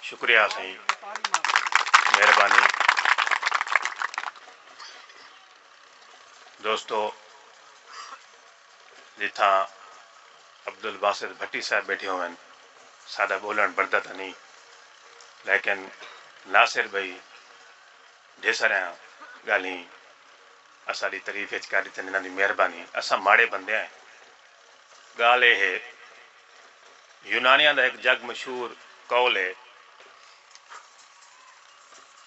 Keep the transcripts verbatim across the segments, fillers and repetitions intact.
شکریہ سائیں، مہربانی۔ دوستو، جتھاں عبدالباسط بھٹی صاحب ٻیٹھے ہوون، ساݙا ٻولݨ بݨدا تاں نی، لیکن ناصر بھائی ڈھیر ساریاں ڳالھیں اساݙی تعریف اچ کر ݙتن، انہاں دی مہربانی۔ اساں ماڑے بندے ہیں۔ ڳالھ اے ہے، یونانیاں دا ہک جگ مشہور قول ہے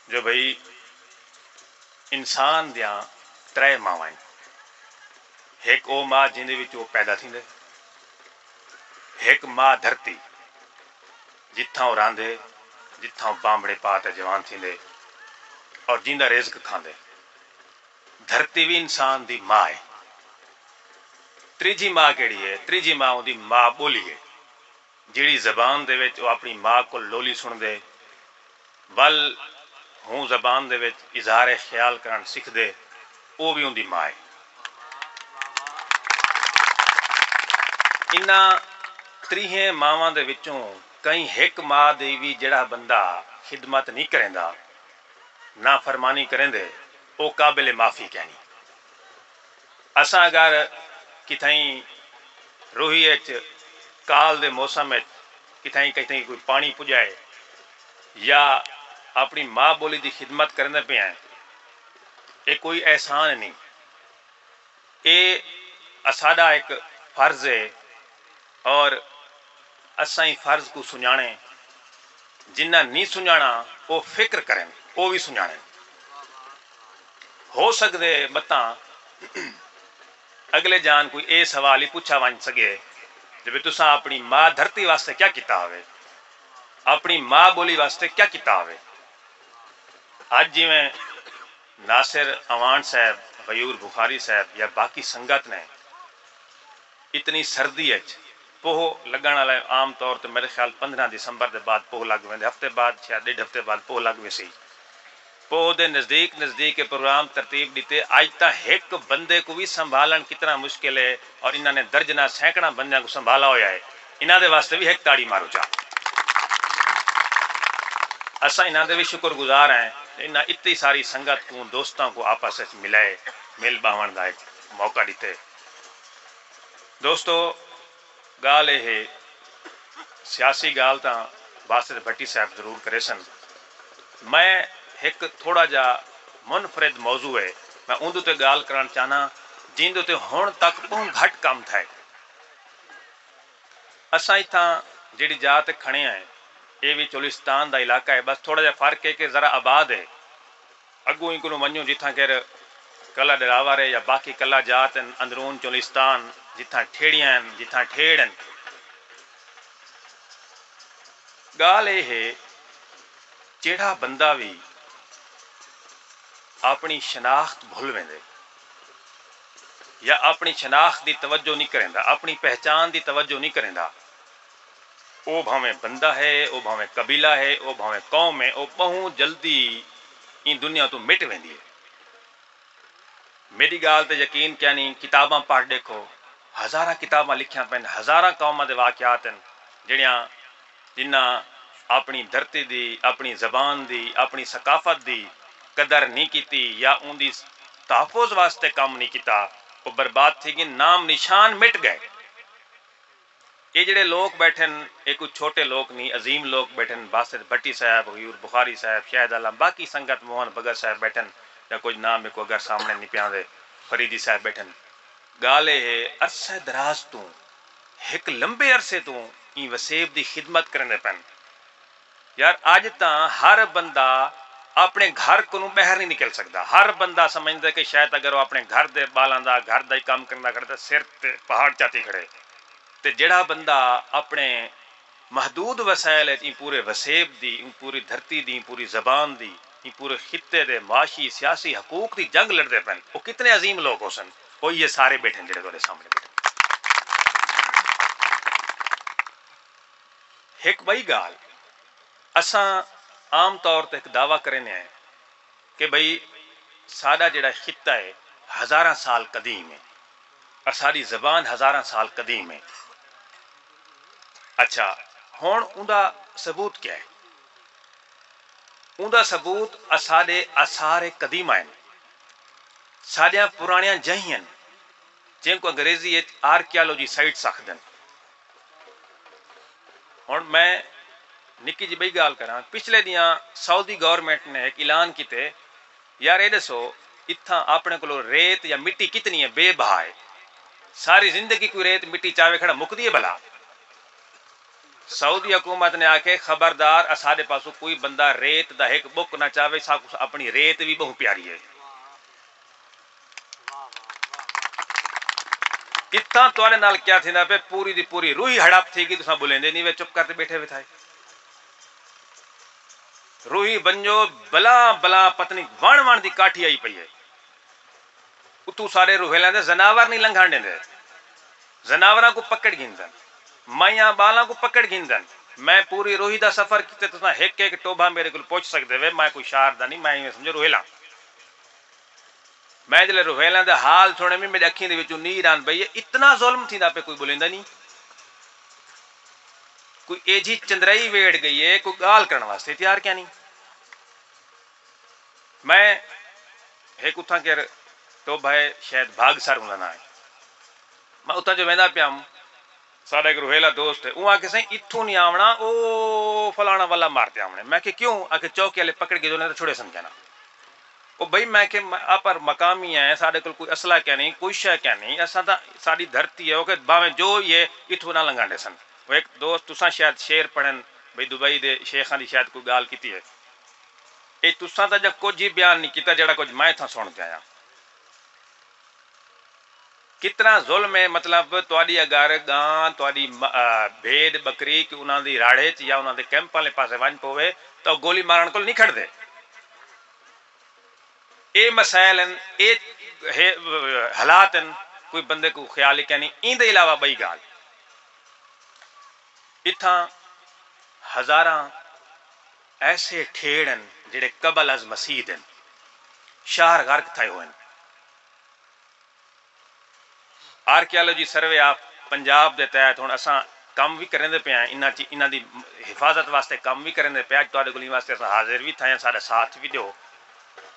جو بھئی انسان دیاں ترے ماواں ہن۔ ہک او ماء جیندے وچ او پیدا تھیندے، ہک ماء دھرتی جتھاں او رہندے، جتھاں او بانبڑے پا تے جوان تھیندے اور جیندا رزق کھاندے۔ دھرتی وی انسان دی ماء ہے۔ تریجھی ماء کیڑھی ہے؟ تریجھی ماء اوندی ماء ٻولی ہے، جیڑھی زبان دے وچ او اپݨی ماء کول لولی سݨدے، ول ہوں زبان دے وچ اظہار خیال کرݨ سکھدے، او وی اوندی ماء ہے۔ انہاں تریہیں ماواں دے وچوں کہیں ہک ماء دی وی جیڑھا بندہ خدمت نی کریندا، نافرمانی کریندے، او قابل معافی کینی۔ اساں اگر کتھائیں روہی اچ کال دے موسم اچ کتھائیں کتھائیں کوئی پاݨی پڄائے یا اپݨی ماء ٻولی دی خدمت کریندے پئے ہیں، اے کوئی احسان نی، اے اساݙا ہک فرض ہے اور اساں ایں فرض کوں سنڄاݨیں۔ جنہاں نی سنڄاݨا، او فکر کرن، او وی سنڄاݨن۔ ہو سڳدے متاں اڳلے جان کوئی اے سوال ہی پچھا ونڄ سڳے جو بھئی تساں اپݨی ماء دھرتی واسطے کیا کیتا ہووے، اپݨی ماء ٻولی واسطے کیا کیتا ہووے۔ اڄ جیویں ناصر اعوان صاحب، غیور بخاری صاحب یا باقی سنگت نے اتنی سردی اچ پوہ لڳݨ آلا ہے۔ عام طور تے میݙے خیال پندرہ دسمبر دے بعد پوہ لڳ ویندے، ہفتے بعد، شاید ݙیڈھ ہفتے بعد پوہ لڳ ویسی۔ پوہ دے نزدیک نزدیک اے پروگرام ترتیب ݙتے۔ اڄ تاں ہک بندے کوں وی سنبھالݨ کتنا مشکل ہے اور انہاں نے درجناں سینکڑاں بندیاں کوں سنبھالا ہویا ہے۔ انہاں دے واسطے وی ہک تاڑی مارو چا۔ اساں انہاں دے وی شکر گزار ہیں، انہاں اتنی ساری سنگت کوں، دوستاں کوں آپس وچ ملائے، مل ٻاہوݨ دا ہک موقع ݙتے۔ دوستو، ڳالھ اے ہے، سیاسی ڳالھ تاں باسط بھٹی صاحب ضرور کریسن۔ میں ہک تھوڑا جا منفرد موضوع ہے، میں اوندے تے ڳالھ کرݨ چاہناں، جیندے تے ہݨ تک ٻہوں گھٹ کم تھئے۔ اساں اتھاں جیڑھی جاہ تے کھڑے ہیں، اے وی چولستان دا علاقہ ہے، بس تھوڑا جا فرق ہے کہ ذرا آباد ہے۔ اڳوں اینکوں ونڄو جتھاں کر قلعہ ڈراور ہے یا باقی قلعہ جات ہن، اندرون چولستان، جتھاں ٹھیڑیاں ہن، جتھاں ٹھیڑ ہن۔ ڳالھ اے ہے، جیڑھا بندہ وی اپݨی شناخت بھل ویندے یا اپݨی شناخت دی توجہ نہیں کریندا، اپݨی پہچان دی توجہ نہیں کریندا، او بھاویں بندہ ہے، او بھاویں قبیلہ ہے، او بھاویں قوم ہے، او ٻہوں جلدی ایں دنیا توں مٹ ویندی ہے۔ میݙی ڳالھ تے یقین کینی، کتاباں پڑھ ݙیکھو، ہزاراں کتاباں لکھیاں پئن، ہزاراں قوماں دے واقعات ہن جیڑھیاں، جنہاں اپݨی دھرتی دی، اپݨی زبان دی، اپݨی ثقافت دی قدر نی کیتی یا اوندی تحفظ واسطے کم نی کیتا، او برباد تھی ڳئن، نام نشان مٹ ڳئے۔ اے جیڑھے لوک ٻیٹھن، اے کوئی چھوٹے لوک نی، عظیم لوک ٻیٹھن، باسط بھٹی صاحب، غیور بخاری صاحب، شاہد عالم، باقی سنگت، موہن بھگت صاحب ٻیٹھن، یا کجھ ناں میکوں اگر سامݨے نی پیاندے، فریدی صاحب ٻیٹھن۔ ڳالھ اے ہے، عرصہ دراز توں، ہک لمبے عرصے توں ایں وسیب دی خدمت کریندے پن۔ یار، اڄ تاں ہر بندہ اپݨے گھر کنوں ٻاہر نہیں نکل سڳدا۔ ہر بندہ سمجھدا کہ شاید اگر او اپݨے گھر دے ٻالاں دا، گھر دا ہی کم کریندا کھڑے تاں سر تے پہاڑ چاتی کھڑے۔ تے جیڑھا بندہ اپݨے محدود وسائل اچ ایں پورے وسیب دی، ایں پوری دھرتی دی، ایں پوری زبان دی، ایں پورے خطے دے معاشی، سیاسی حقوق دی جنگ لڑدے پن، او کتنے عظیم لوک ہوسن۔ او ایہ سارے ٻیٹھن جیڑھے تہاݙے سامݨے ٻیٹھن۔ ہک ٻئی ڳالھ، اساں عام طور تے ہک دعویٰ کریندے ہیں کہ بھئی ساݙا جیڑھا خطہ ہے ہزاراں سال قدیم ہے، اساݙی زبان ہزاراں سال قدیم ہے۔ اچھا، ہݨ اوندا ثبوت کیا ہے؟ اوندا ثبوت اساݙے آثار قدیمہ ہن، ساݙیاں پراݨیاں جہیں ہن، جیں کوں انگریزی اچ آرکیالوجی سائٹس آکھدن۔ ہݨ میں نکی جی ٻئی ڳالھ کراں، پچھلے ݙینہاں سعودی گورنمنٹ نے ہک اعلان کیتے، یار اے ݙسو، اتھاں اپݨے کولوں ریت یا مٹی کتنی ہے، بے بہا ہے؟ ساری زندگی کوئی ریت مٹی چاوے کھڑا، مکدی ہے بھلا؟ سعودی حکومت نے آکھے، خبردار، اساݙے پاسوں کوئی بندہ ریت دا ہک ٻک نہ چاوے، ساکوں اپݨی ریت وی ٻہوں پیاری ہے۔ اتھاں تہاݙے نال کیا تھیندا پئے؟ پوری دی پوری روہی ہڑپ تھی ڳئی، تساں ٻولیندے نہیں وے، چپ کر تے ٻیٹھے وے تھائے۔ روہی ونڄو، بلاں بلاں پتنی وݨ وݨ دی کاٹھی آئی پئی ہے۔ اتوں سارے روہیلاں دے زناور نہیں لنگھݨ ݙیندے، زناوراں کوں پکڑ گھندن، مائیاں ٻالاں کوں پکڑ گھندن۔ میں پوری روہی دا سفر کیتے، تساں ہک ہک ٹوبھا میݙے کول پُچھ سڳدے وے، میں کوئی شہر دا نہیں، میں ایویں سمجھو روہیلاں۔ میں جلے روہیلاں دا حال سُݨے وی میݙے اکھیں دے وچوں نیر آن پئی ہے، اتنا ظلم تھیندا پئے، کوئی ٻولیندا نہیں۔ کوئی ایجھی چندرائی ویڑھ ڳئی ہے، کوئی ڳالھ کرݨ واسطے تیار کیا نہیں۔ میں ہک اتھاں کر ٹوبھا ہے، شاید بھاگ سر اوندا ناں ہے۔ میں اتھاں جو ویندا پیا ہم، ساݙا ہک روہیلا دوست ہے، اوں آکھے، سائیں، اتھوں نہیں آوݨا، او فلاݨا ولا مار تے آوݨے۔ میں کہ کیوں؟ آکھے، چوکی والے پکڑ کے جو انہیں تو چھڑے سن کہنا۔ او بھائی، میں کہ میں اپر مقامی ہیں، ساݙے کول کوئی اسلحہ کیا نہیں، کوئی شے کیا نہیں، اساں تاں ساݙی دھرتی ہے، او کہ بھاویں جو ہی ہے، اتھوں نہ لنگھݨ ݙیسن۔ او ہک دوست، تساں شاید شعر پڑھن، بھئی دبئی دے شیخاں دی شاید کوئی ڳالھ کیتی ہے۔ اے تساں تاں جا کجھ ہی بیان نہیں کیتا، جیڑھا کجھ میں اتھاں سُݨ کے آیا۔ کتنا ظلم ہے، مطلب، تہاݙی اگر ڳاں، تہاݙی م-، آ، بھیݙ، ٻکری کہ انہاں دی راڑھے چ یا انہاں دے کیمپ والے پاسے ونڄ پووے، تاں او گولی مارݨ کول نہیں کھڑدے۔ اے مسائل ہن، اے ہے، حالات ہن، کوئی بندے کوں خیال ہی کینی۔ ایندے علاوہ ٻئی ڳالھ، اتھاں ہزاراں ایسے ٹھیڑ ہن جیڑھے قبل از مسیح دے ہن، شہر غرق تھئے ہوئے ہن۔ آرکیالوجی سروے آف پنجاب دے تحت ہݨ اساں کم وی کریندے پئے ہیں، انہاں چ-، انہاں دی حفاظت واسطے کم وی کریندے پئے ہیں۔ اڄ تہاݙے کول ایں واسطے اساں حاضر وی تھئے ہیں، ساݙا ساتھ وی ݙیو۔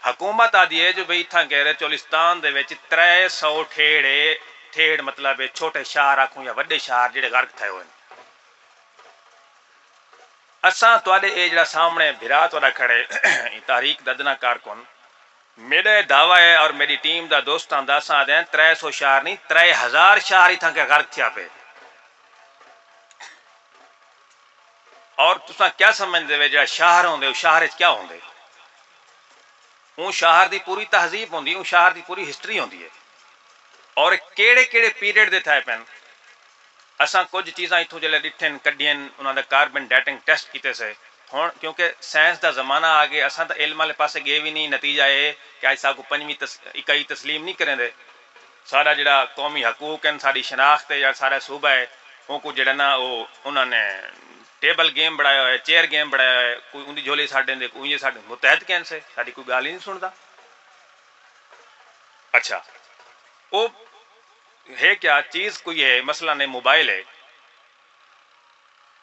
حکومت آہدی ہے جو بھئی اتھاں گہرے چولستان دے وچ ترے سو ٹھیڑ ہے، ٹھیڑ مطلب ہے چھوٹے شہر آکھوں یا وݙے شہر جیڑھے غرق تھئے ہوئے ہن۔ اساں تہاݙے اے جیڑھا سامݨے بھرا تہاݙا کھڑے، ایں تحریک دا ادنا کارکن، میݙا اے دعویٰ ہے اور میݙی ٹیم دا، دوستاں دا، اساں آہدے ہیں ترے سو شہر نہیں، ترے ہزار شہر اتھاں کے غرق تھیا پئے۔ اور تساں کیا سمجھدے وے جیڑھا شہر ہوندے، او شہر اچ کیا ہوندے؟ اوں شہر دی پوری تہذیب ہوندی، اوں شہر دی پوری ہسٹری ہوندی ہے۔ اور کیڑھے کیڑھے پیریڈ دے تھئے پن۔ اساں کجھ چیزاں اتھوں جلے ݙٹھن، کڈھین، انہاں دا کاربن ڈیٹنگ ٹیسٹ کیتے سے۔ ہݨ کیونکہ سائنس دا زمانہ آ ڳئے، اساں تاں علم والے پاسے ڳئے وی نہیں، نتیجہ اے کہ اڄ ساکوں پنجویں تس-، اکائی تسلیم نہیں کریندے۔ ساݙا جیڑھا قومی حقوق ہن، ساݙی شناخت ہے یا ساݙا صوبہ ہے، اونکوں جیڑھا نا او انہاں نے ٹیبل گیم بݨایا ہوئے، چیئر گیم بݨایا ہوئے، کوئی اوندی جھولی سٹ ݙیندے، کوئی ایں سٹ، متحد کین سے، ساݙی کوئی ڳالھ ہی نہیں سُݨدا۔ اچھا، او ہے کیا چیز کوئی ہے، مثلاً اے موبائل ہے،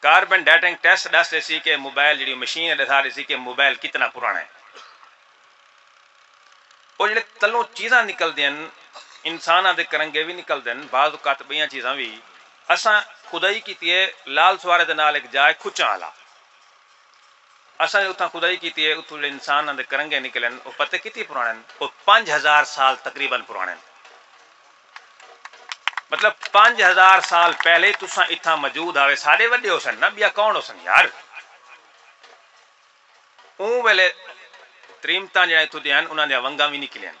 کاربن ڈیٹنگ ٹیسٹ ݙس ݙیسی کہ موبائل جیڑھی مشین ہے ݙسا ݙیسی کہ موبائل کتنا پراݨا ہے۔ او جیڑھے تلوں چیزاں نکلدین، انساناں دے کرنگے وی نکلدن، بعض اوقات ٻئیاں چیزاں وی۔ اساں کھدائی کیتی ہے لال سوارے دے نال ہک جاہ ہے کھچاں آلا۔ اساں اتھاں کھدائی کیتی ہے، اتھوں جیڑھے انساناں دے کرنگے نکلن، او پتہ کیتی پراݨے ہن؟ او پنج ہزار سال تقریباً پراݨے ہن۔ مطلب پنج ہزار سال پہلے تساں اتھاں موجود ہاوے، ساݙے وݙے ہوسن نا، ٻیا کون ہوسن یار؟ اوں ویلے تریمتاں جیڑھیاں اتھوں دیاں ہن، انہاں دیاں ونگاں وی نکلیاں ہن۔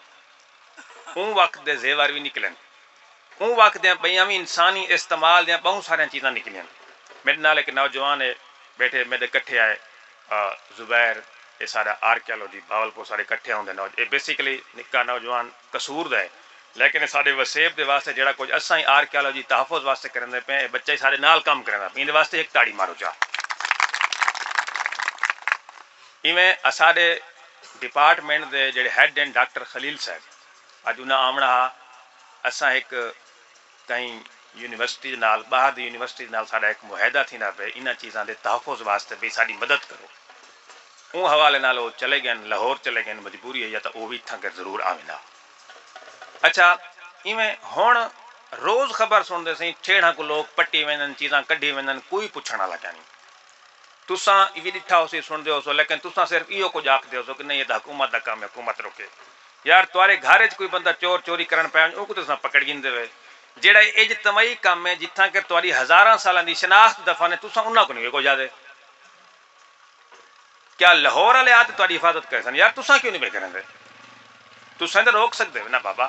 اوں وقت دے زیور وی نکلے ہن۔ اوں وقت دیاں ٻئیاں وی انسانی استعمال دیاں ٻہوں ساریاں چیزاں نکلیاں ہن۔ میݙے نال ہک نوجوان ہے، ٻیٹھے میݙے کٹھے آئے، آ، زبیر، اے ساݙا آرکیالوجی، بہاولپور سارے کٹھے ہوندے نوج-، اے بیسیکلی نکا نوجوان قصور دا ہے، لیکن اے ساݙے وسیب دے واسطے جیڑھا کجھ اساں ہی آرکیالوجی تحفظ واسطے کریندے پئے ہیں، اے بچہ ہی ساݙے نال کم کریندا پئے، ایندے واسطے ہک تاڑی مارو چا۔ ایویں اساݙے ڈپارٹمنٹ دے جیڑھے ہیڈ ہن ڈاکٹر خلیل صاحب، اڄ انہاں آوݨا ہا، اساں ہک کہیں یونیورسٹی دے نال، ٻاہر دی یونیورسٹی دے نال ساݙا ہک معاہدہ تھیندا پئے، انہاں چیزاں دے تحفظ واسطے بھئی ساݙی مدد کرو۔ اوں حوالے نال او چلے ڳئن، لاہور چلے ڳئن، مجبوری ہے یا تاں او وی اتھاں کر ضرور آویندا۔ اچھا، ایویں ہݨ روز خبر سݨدے سئیں، ٹھیڑھاں کوں لوک پٹی ویندن، چیزاں کڈھی ویندن، کوئی پچھݨ والا کائنی۔ تساں وی ݙٹھا ہوسی، سݨدے ہوسو، لیکن تساں صرف ایہو کجھ آکھدے ہوسو کہ نہیں، اے تاں حکومت دا کم ہے، حکومت روکے۔ یار، تہاݙے گھر اچ کوئی بندہ چور چوری کرݨ پئے ونڄ، اونکوں تاں تساں پکڑ گھندے وے۔ جیڑھا اجتماعی کم ہے، جتھاں کر تہاݙی ہزاراں سالاں دی شناخت دفن ہے، تساں انہاں کوں نہیں کجھ آہدے۔ کیا لاہور والے آ تے تہاݙی حفاظت کریسن؟ یار، تساں کیوں نہیں پئے کریندے؟ تساں تے روک سڳدے ہو نا بابا۔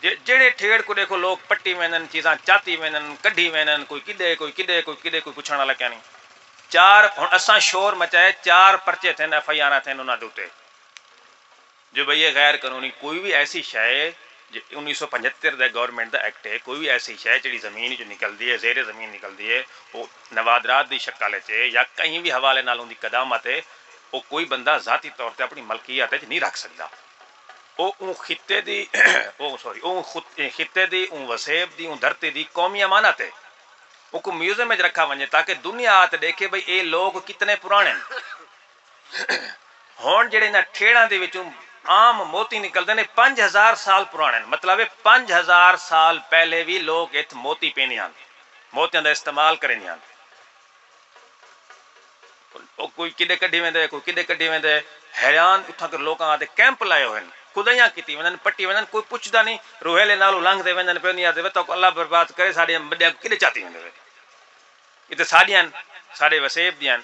جے جیڑھے ٹھیڑھ کوں ݙیکھو، لوک پٹی ویندن، چیزاں چاتی ویندن، کڈھی ویندن، کوئی کݙے، کوئی کݙے، کوئی کݙے، کوئی پچھݨ والا کیا نہیں۔ چار، ہݨ اساں شور مچائے، چار پرچے تھین، ایف آئی آراں تھین انہاں دے اتے۔ جو بھئی، اے غیر قانونی کوئی وی ایسی شے ہے، جو انیس سو پنجھتر دے گورنمنٹ دا ایکٹ ہے، کوئی وی ایسی شے جیڑھی زمین وچوں نکلدی ہے، زیر زمین نکلدی ہے، او نوادرات دی شکل وچ ہے یا کہیں وی حوالے نال اوندی قدامت ہے، او کوئی بندہ ذاتی طور تے اپݨی ملکیت وچ نہیں رکھ سڳدا۔ او اوں خطے دی، او سوری، اوں خط-، خطے دی، اوں وسیب دی، اوں دھرتی دی قومی امانت ہے۔ اوکوں میوزیم وچ رکھا ونڄے تاکہ دنیا آ تے ݙیکھے بھئی، اے لوک کتنے پراݨے ہن۔ ہݨ جیڑھے انہاں ٹھیڑھاں دے وچوں عام موتی نکلدے نے، پنج ہزار سال پراݨے ہن۔ مطلب ہے، پنج ہزار سال پہلے وی لوک اتھ موتی پیندے ہن، موتیاں دا استعمال کریندے ہن۔ او کوئی کݙے کڈھی ویندے، کوئی کݙے کڈھی ویندے۔ حیران اتھاں کر لوکاں آتے کیمپ لائے ہوئے ہن، کھدائیاں کیتی ویندن، پٹی ویندن، کوئی پچھدا نہیں۔ روہیلے نال او لنگھدے ویندن پئے، انہاں آتے وے تہاکوں اللہ برباد کرے، ساݙے وݙیاں کوں کݙے چاتی ویندے وے۔ اے تے ساݙیاں ہن، ساݙے وسیب دیاں ہن۔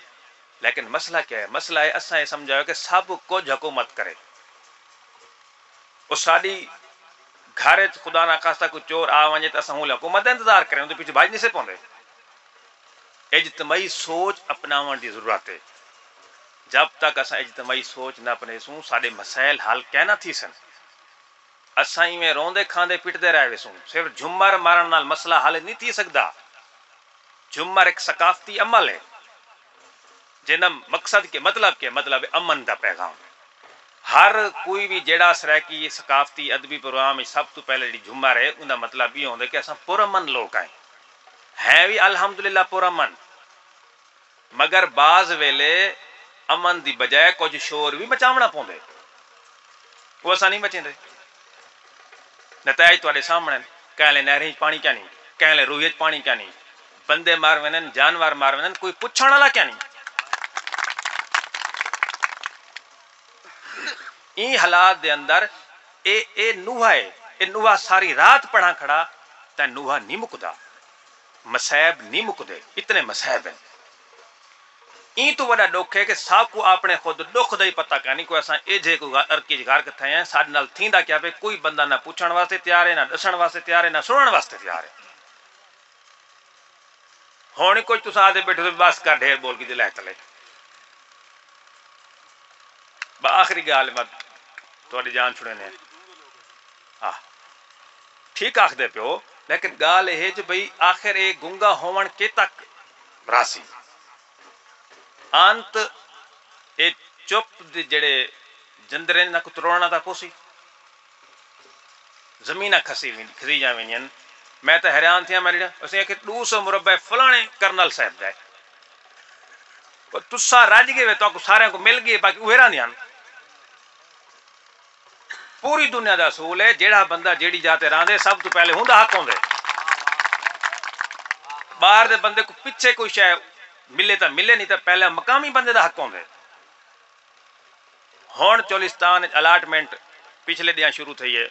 لیکن مسئلہ کیا ہے؟ مسئلہ ہے، اساں اے سمجھایا کہ سب کجھ حکومت کرے۔ او ساݙی گھر اچ خدا نہ خواستہ کوئی چور آ ونڄے تے اساں ہوں حکومت دا انتظار کریں، اوندے پچھوں بھڄ نہیں سے پوندے۔ اجتماعی سوچ اپناوݨ دی ضرورت ہے۔ جب تک اساں اجتماعی سوچ نہ اپنیسوں، ساݙے مسائل حل کائناں تھیسن۔ اساں ایویں روندے کھاندے پٹدے رہ ویسوں۔ صرف جھمر مارݨ نال مسئلہ حل نہیں تھی سڳدا۔ جھمر ہک ثقافتی عمل ہے، جیندا مقصد کہ مطلب کہ مطلب امن دا پیغام۔ ہر کوئی وی جیڑھا سرائیکی ثقافتی ادبی پروگرام وچ سب توں پہلے جیڑھی جھمر ہے، اوندا مطلب ایہو ہوندے کہ اساں پرامن لوک ہیں۔ ہیں وی الحمدللہ پرامن، مگر بعض ویلے امن دی بجائے کجھ شور وی مچاوݨا پوندے۔ او اساں نہیں مچیندے۔ نتائج تہاݙے سامݨے ہن۔ کہیں لے نہریں اچ پاݨی کائنی، کہیں لے روہی اچ پاݨی کائنی۔ بندے مر ویندن، جانور مر ویندن، کوئی پچھݨ والا کائنی۔ ایں حالات دے اندر اے، اے نوحہ ہے، اے نوحہ ساری رات پڑھاں کھڑا تاں نوحہ نہیں مکدا۔ مصائب نہیں مکدے، اتنے مصائب ہن۔ ایں توں وݙا ݙکھ ہے کہ ساکوں اپݨے خود ݙکھ دا ہی پتہ کائنی، کوئی اساں ایجھے کوئی غ-، عرق اچ غرق تھئے ہیں، ساݙے نال تھیندا کیا پئے، کوئی بندہ نہ پچھݨ واسطے تیار ہے، نہ ݙسݨ واسطے تیار ہے، نہ سݨݨ واسطے تیار ہے۔ ہݨ کجھ تساں آہدے ٻیٹھے ہو بس کر، ڈھیر ٻول کیتے لہہ تلے۔ با آخری ڳالھ میں تہاݙی جان چھڑیندے۔ ہاں، ٹھیک آکھدے پیو، لیکن ڳالھ اے ہے جو بھئی آخر اے گنگا ہووݨ کے تک رہسی؟ انت اے چپ دے جیڑھے جندرے انہاں کوں تروڑݨا تاں پوسی۔ زمیناں کھسی وین-، کھسیجاں ویندین۔ میں تاں حیران تھیاں، میں ݙیکھا، اسیں آکھیا ݙو سو مربع فلاݨے کرنل صاحب دا ہے۔ او تساں رڄ ڳئے وے، تہاکوں ساریاں کوں مل ڳئی، باقی اوہے رہندیاں ہن۔ پوری دنیا دا اصول ہے، جیڑھا بندہ جیڑھی جاہ تے رہندے، سب توں پہلے اوندا حق ہوندے۔ ٻاہر دے بندے کوں پچھے کوئی شے ملے تاں ملے، نہیں تاں پہلے مقامی بندے دا حق ہوندے۔ ہݨ چولستان اچ الاٹمنٹ پچھلے ݙینہاں شروع تھئی ہے،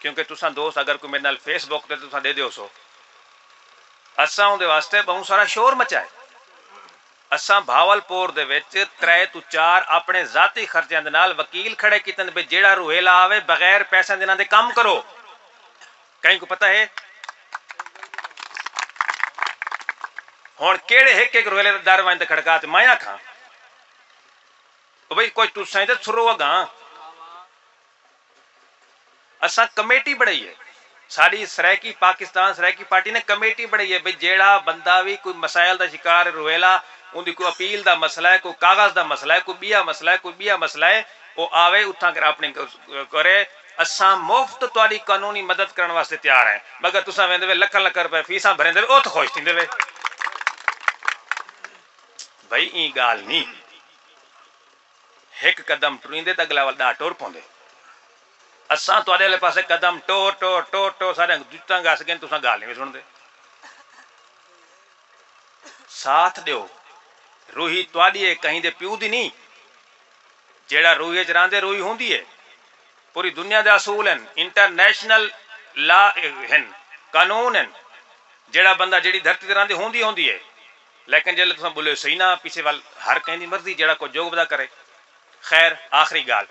کیونکہ تساں دوست اگر کوئی میݙے نال فیس بک تے تساں ݙیہدے ہوسو، اساں اوندے واسطے ٻہوں سارا شور مچائے۔ اساں بھاول پور دے وچ ترے توں چار اپݨے ذاتی خرچیاں دے نال وکیل کھڑے کیتن بھئی جیڑھا روہیلا آوے بغیر پیسیاں دے انہاں دے کم کرو۔ کہیں کوں پتہ ہے؟ ہݨ کیڑھے ہک ہک روہیلے دا در ونڄ تے کھڑکا تے میں آکھاں، او بھئی کجھ تساں ہی تے سرو اڳاں۔ اساں کمیٹی بݨائی ہے، ساݙی سرائیکی پاکستان سرائیکی پارٹی نے کمیٹی بݨائی ہے بھئی جیڑھا بندہ وی کوئی مسائل دا شکار ہے، روہیلا، اوندی کوئی اپیل دا مسئلہ ہے، کوئی کاغذ دا مسئلہ ہے، کوئی ٻیا مسئلہ ہے، کوئی ٻیا مسئلہ ہے، او آوے اتھاں کر اپݨی کرے۔ اساں مفت تہاݙی قانونی مدد کرݨ واسطے تیار ہیں، مگر تساں ویندے وے لکھاں لکھاں روپے فیساں بھریندے وے، اتھ خوش تھیندے وے۔ بھئی ایں ڳالھ نی۔ ہک قدم ٹریندے تے اگلا وال ݙاہ ٹر پوندے۔ اساں تہاݙے آلے پاسے قدم ٹور ٹور ٹور ٹور ساݙیاں جتاں گھس ڳئن، تساں ڳالھ نی وی سݨدے۔ ساتھ ݙیو، روہی تہاݙی ہے، کہیں دے پیو دی نی۔ جیڑھا روہی اچ رہندے، روہی ہوندی ہے۔ پوری دنیا دے اصول ہن، انٹرنیشنل لا ہن، قانون ہن۔ جیڑھا بندہ جیڑھی دھرتی تے رہندے، ہوندی ہوندی ہے۔ لیکن جیلے تساں ٻلے سہی نہ، پیچھے ول ہر کہیں دی مرضی، جیڑھا کوئی جو بدا کرے۔ خیر، آخری ڳالھ،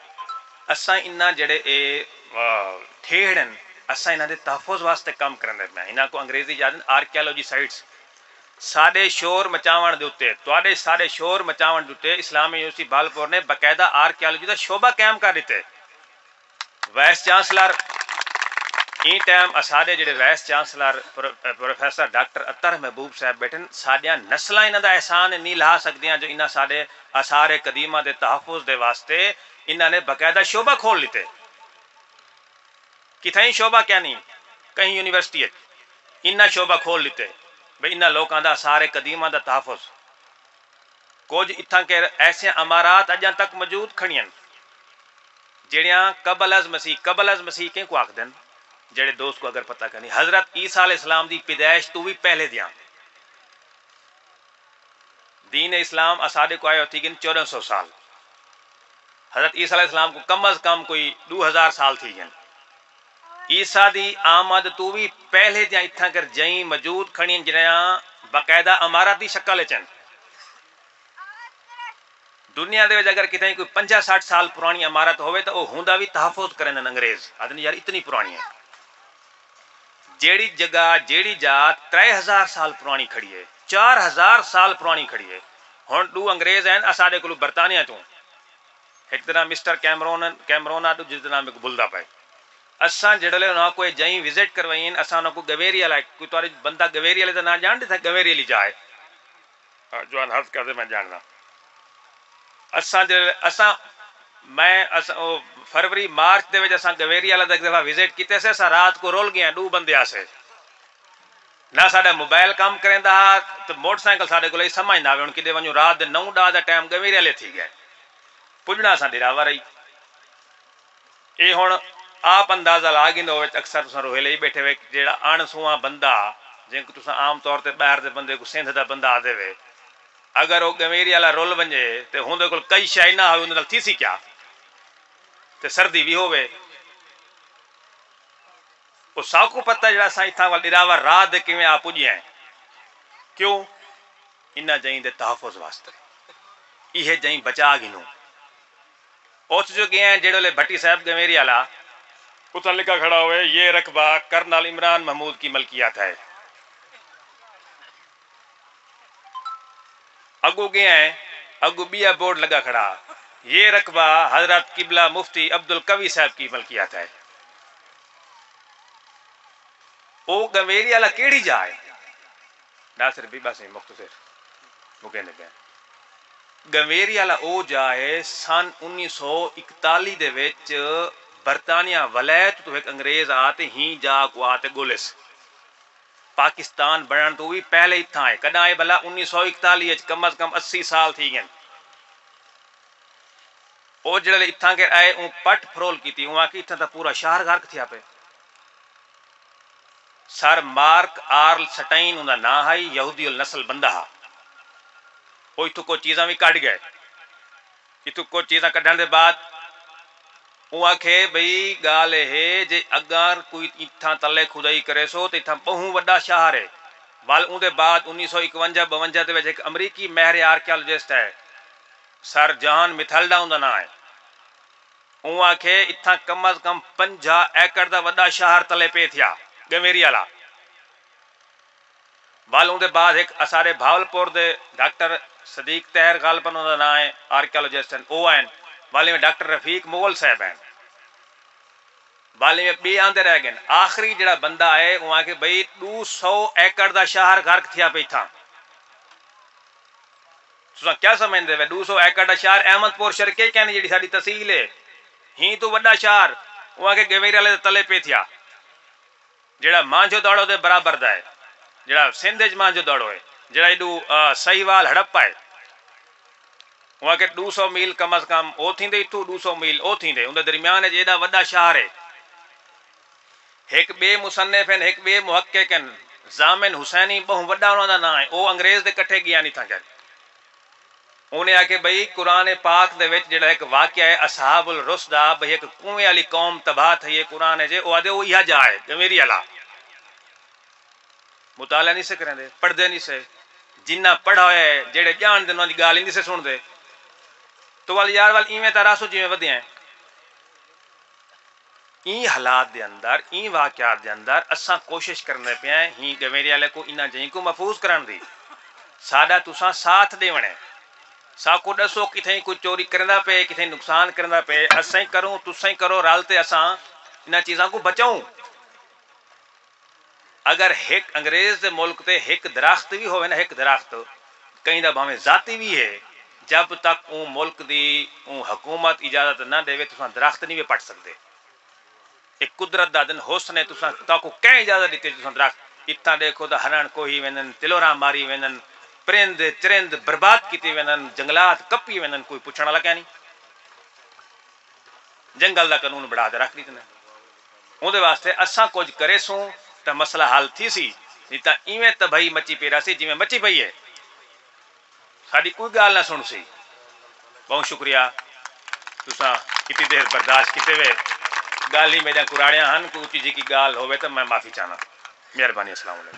اساں انہاں جیڑھے اے، آ، ٹھیہڑ ہن، اساں انہاں دے تحفظ واسطے کم کریندے پئے ہیں۔ انہاں کوں انگریزی چاہدن آرکیالوجی سائٹس۔ ساݙے شور مچاوݨ دے اتے، تہاݙے ساݙے شور مچاوݨ دے اتے اسلامی یونیورسٹی بھالپور نے باقاعدہ آرکیالوجی دا شعبہ قائم کر ݙتے۔ وائس چانسلر ایں ٹائم اساݙے جیڑھے وائس چانسلر پرو-، پروفیسر ڈاکٹر اطہر محبوب صاحب ٻیٹھن، ساݙیاں نسلاں انہاں دا احسان نی لہا سڳدیاں جو انہاں ساݙے آثار قدیمہ دے تحفظ دے واسطے انہاں نے باقاعدہ شعبہ کھول ݙتے۔ کتھائیں شعبہ کیا نی، کہیں یونیورسٹی اچ انہاں شعبہ کھول ݙتے بھئی انہاں لوکاں دا آثار قدیمہ دا تحفظ۔ کجھ اتھاں کیر ایسیاں عمارات اڄاں تک موجود کھڑیاں ہن، جیڑھیاں قبل از مسیح، قبل از مسیح کیں کوں آکھدن؟ جیڑھے دوست کوں اگر پتہ کائنی، حضرت عیسیٰ علیہ السلام دی پیدائش توں وی پہلے دیاں۔ دین اسلام اساݙے کوں آئے تھی ڳن چوݙاں سو سال۔ حضرت عیسیٰ علیہ السلام کوں کم از کم کوئی ݙو ہزار سال تھی ڳن۔ عیسیٰ دی آمد توں وی پہلے دیاں اتھاں کر جئیں موجود کھڑیاں، جنہاں باقاعدہ عمارت دی شکل اچ ہن۔ دنیا دے وچ اگر کتھائیں کوئی پنجاہ سٹھ سال پراݨی عمارت ہووے تاں او ہوندا وی تحفظ کریندن انگریز، آہدن یار اتنی پراݨی ہے۔ جیڑھی جگہ، جیڑھی جاہ ترے ہزار سال پراݨی کھڑی ہے، چار ہزار سال پراݨی کھڑی ہے۔ ہݨ ݙو انگریز ہن اساݙے کولوں برطانیہ توں، ہک دا ناں مسٹر کیمرون، کیمرون آ، ݙوجھے دا ناں میکوں بھلدا پئے۔ اساں جیڑھلے انہاں کوں اے جئیں وزٹ کروائین، اساں انہاں کوں ڳویری آلا، کوئی تہاݙے بندہ ڳویری آلے دا ناں ڄاݨدے تھا؟ ڳویری آلی جاہ ہے۔ آ، جوان عرض کردے میں ڄاݨداں۔ اساں جیڑھلے، اساں، میں، اساں، او، فروری مارچ دے وچ اساں ڳویری آلا دا ہک دفعہ وزٹ کیتے سے، اساں رات کوں رل ڳئے ہاں، ݙو بندے آسے۔ نہ ساݙا موبائل کم کریندا ہا، تے موٹر سائیکل ساݙے کول ہئی، سمجھ نہ آوے ہݨ کݙے ونڄوں۔ رات دے نو ݙاہ دا ٹائم ڳویری آلے تھی ڳئے، پڄݨا اساں ݙراور ہئی۔ اے ہݨ آپ اندازہ لا گھندو وچ اکثر تساں روہیلے ہی ٻیٹھے ہوئے، جیڑھا اݨ سونہاں بندہ، جیں کوں تساں عام طور تے ٻاہر دے بندے کوں سندھ دا بندہ آہدے وے، اگر او ڳویری آلا رل ونڄے تے ہوندے کول کئی شئے نہ ہووے، اوندے نال تھیسی کیا؟ تے سردی وی ہووے۔ او ساکوں پتہ ہے جیڑھا اساں اتھاں ول ݙراور رات دے کیویں آ پڄے ہیں۔ کیوں؟ انہاں جئیں دے تحفظ واسطے۔ ایہے جئیں بچا گھنوں۔ اتھ جو ڳئے ہیں جیڑھے ویلے بھٹی صاحب ڳویری آلا، اتھاں لکھا کھڑا ہوئے، یہ رقبہ کرنل عمران محمود کی ملکیت ہے۔ اڳوں ڳئے ہیں، اڳوں ٻیا بورڈ لڳا کھڑا، یہ رقبہ حضرت قبلہ مفتی عبدالقوی صاحب کی ملکیت ہے۔ او ڳویری آلا کیڑھی جاہ ہے؟ ناصر بی بس مختصر مکیندے پئے۔ ڳویری آلا او جاہ ہے، سن انیس سو اکتالی دے وچ برطانیہ ولایت توں ہک انگریز آ تے ہیں جاہ کوں آ تے ڳولیس۔ پاکستان بݨݨ توں وی پہلے اتھاں آئے۔ کݙاں آئے بھلا؟ انیس سو اکتالی اچ، کم از کم اسی سال تھی ڳئن۔ او جیڑھے اتھاں کے آئے، اوں پٹ پھرول کیتی، اوں آکھی، اتھاں تاں پورا شہر غرق تھیا پئے۔ سر مارک آرل سٹائن اوندا ناں ہئی، یہودی النسل بندہ ہا۔ او اتھوں کجھ چیزاں وی کڈھ ڳئے۔ اتھوں کجھ چیزاں کڈھݨ دے بعد اوں آکھے بھئی ڳالھ اے ہے، جے اگر کوئی اتھاں تلے کھدائی کریسو تے اتھاں ٻہوں وݙا شہر ہے۔ ول اوندے بعد انیس سو اکونجا ٻونجا دے وچ ہک امریکی ماہر آرکیالوجسٹ ہے، سر جان میتھلڈا اوندا ناں ہے۔ اوں آکھے اتھاں کم از کم پنجاہ ایکڑ دا وݙا شہر تلے پئے تھیا، ڳویری آلا۔ ول اوندے بعد ہک اساݙے بھاولپور دے ڈاکٹر صدیق طاہر، غالباً انہاں دا ناں ہے، آرکیالوجسٹ ہن، او آئن۔ ول ایویں ڈاکٹر رفیق مغل صاحب ہن۔ ول ایویں ٻئے آندے رہ ڳئن۔ آخری جیڑھا بندہ آئے، اوں آکھے، بھئی، ݙو سو ایکڑ دا شہر غرق تھیا پئے اتھاں۔ تساں کیا سمجھدے وے، ݙو سو ایکڑ دا شہر احمد پور شرقیہ کینی، جیڑھی ساݙی تحصیل ہے، ہیں توں وݙا شہر، اوں آکھے ڳویری آلے دے تلے پئے تھیا، جیڑھا مانجھو دڑو دے برابر دا ہے، جیڑھا سندھ اچ مانجھو دڑو ہے، جیڑھا ایݙو، آ، سہیوال ہڑپہ ہے۔ اوں آکھے ݙو سو میل کم از کم او تھیندے، اتھوں ݙو سو میل او تھیندے، اوندے درمیان اچ ایݙا وݙا شہر ہے۔ ہک ٻئے مصنف ہن، ہک ٻئے محقق ہن، ضامن حسینی ٻہوں وݙا انہاں دا ناں ہے، او انگریز دے کٹھے ڳیا نی تھاں کر۔ انہیں آکھے بھئی قرآن پاک دے وچ جیڑھا ہک واقعہ ہے اصحاب الرس دا، بھئی ہک کنویں والی قوم تباہ تھئی ہے قرآن اچ، او آہدے او ایہا جا ہے ڳویری آلا۔ مطالعہ نی سے کریندے، پڑھدے نی سے، جنہاں پڑھا ہویا ہے جیڑھے ڄاݨدے انہاں دی ڳالھ ہی نی سے سݨدے۔ تو ول یار ول ایویں تاں رہسوں جیویں ودھے ہیں۔ ایں حالات دے اندر، ایں واقعات دے اندر اساں کوشش کرݨے پئے ہیں ہی ڳویری آلے کوں، انہاں جئیں کوں محفوظ کرݨ دی۔ ساݙا تساں ساتھ ݙیوݨے۔ ساکوں ݙسو کتھائیں کوئی چوری کریندا پئے، کتھائیں نقصان کریندا پئے، اساں ہی کروں، تساں ہی کرو، رل تے اساں انہاں چیزاں کوں بچاؤں۔ اگر ہک انگریز دے ملک تے ہک درخت وی ہووے نا، ہک درخت کہیں دا بھاویں ذاتی وی ہے، جب تک اوں ملک دی اوں حکومت اجازت نہ ݙیوے تساں درخت نی وی پٹ سڳدے۔ اے قدرت دا دن حسن ہے، تساں، تہاکوں کہیں اجازت ݙتی تساں درخت؟ اتھاں ݙیکھو تاں ہرݨ کوہی ویندن، تلوراں ماری ویندن، پرند چرند برباد کیتی ویندن، جنگلات کپی ویندن، کوئی پچھݨ والا کائنی۔ جنگل دا قانون بݨا تے رکھ ݙتن۔ اوندے واسطے اساں کجھ کریسوں تاں مسئلہ حل تھیسی، نی تاں ایویں تباہی مچی پئی رہسی جیویں مچی پئی ہے۔ ساݙی کوئی ڳالھ نہ سݨسی۔ ٻہوں شکریہ، تساں اتنی دیر برداشت کیتے وے۔ ڳالھیں میݙیاں کراڑیاں ہن، کوئی اچی جھکی ڳالھ ہووے تاں میں معافی چاہنداں۔ مہربانی، السلام علیکم۔